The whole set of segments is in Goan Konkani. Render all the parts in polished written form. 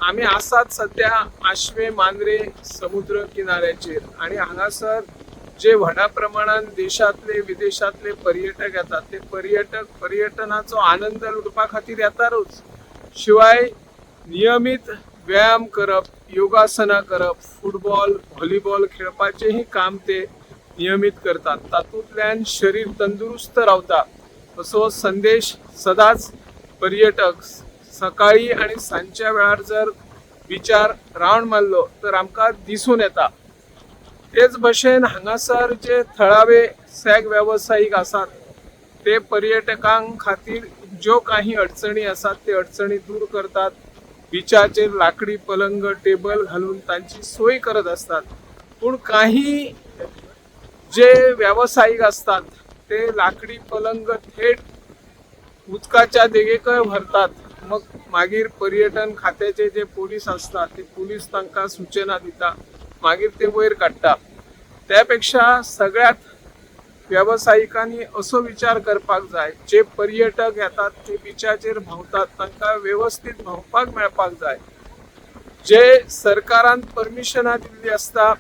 आमी आसात सद्या आश्वे मांद्रे समुद्र किनाऱ्याचेर आनी हांगासर जे व्हडा प्रमाणान देशांतले विदेशांतले पर्यटक येतात ते पर्यटक पर्यटनाचो आनंद लुटपा खातीर येतारूच, शिवाय नियमीत व्यायाम करप, योगासनां करप, फुटबॉल, व्हॉलीबॉल खेळपाचेंय काम ते नियमीत करतात. तातूंतल्यान शरीर तंदुरुस्त रावता असो संदेश सदांच पर्यटक सकाळी आनी सांजच्या वेळार जर बिचार रावंड मारलो तर आमकां दिसून येता. तेच भशेन हांगासर जे थळावे सॅग वेवसायीक आसात ते पर्यटकां खातीर ज्यो काही अडचणी आसात ते अडचणी दूर करतात. बिचाचेर लाकडी पलंग, टेबल घालून तांची सोय करत असतात. पूण काही जे व्यावसायिक असतात ते लाकडी पलंग थेट उदकाच्या देगेकय व्हरतात. मग मागीर पर्यटन खात्याचे जे पोलीस असतात ते पोलीस तांकां सूचना दिता, मागीर ते वयर काडटा. त्या पेक्षा सगळ्यात वेवसायिकांनी असो विचार करपाक जाय, जे पर्यटक येतात ते बिचाचेर भोंवतात तांकां वेवस्थीत भोंवपाक मेळपाक जाय. जे सरकारान परमिशनां दिल्ली आसता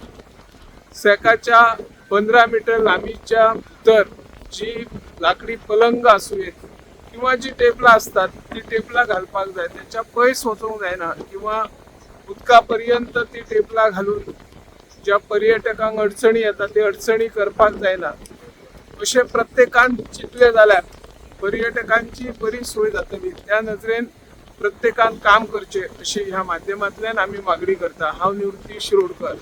सॅकाच्या 15 मिटर लांबीच्या भितर जी लाकडी पलंग आसूं येत किंवा जी टेबलां आसतात ती टेबलां घालपाक जाय. त्याच्या पयस वचूंक जायना किंवा उदका पर्यंत ती टेबलां घालून ज्या पर्यटकांक अडचणी येता ते अडचणी करपाक जायना. अशें प्रत्येकान चिंतलें जाल्यार पर्यटकांची बरी सोय जातली. त्या नजरेन प्रत्येकान काम करचें अशी ह्या माध्यमांतल्यान आमी मागणी करता. हांव निवृत्ती शिरोडकर.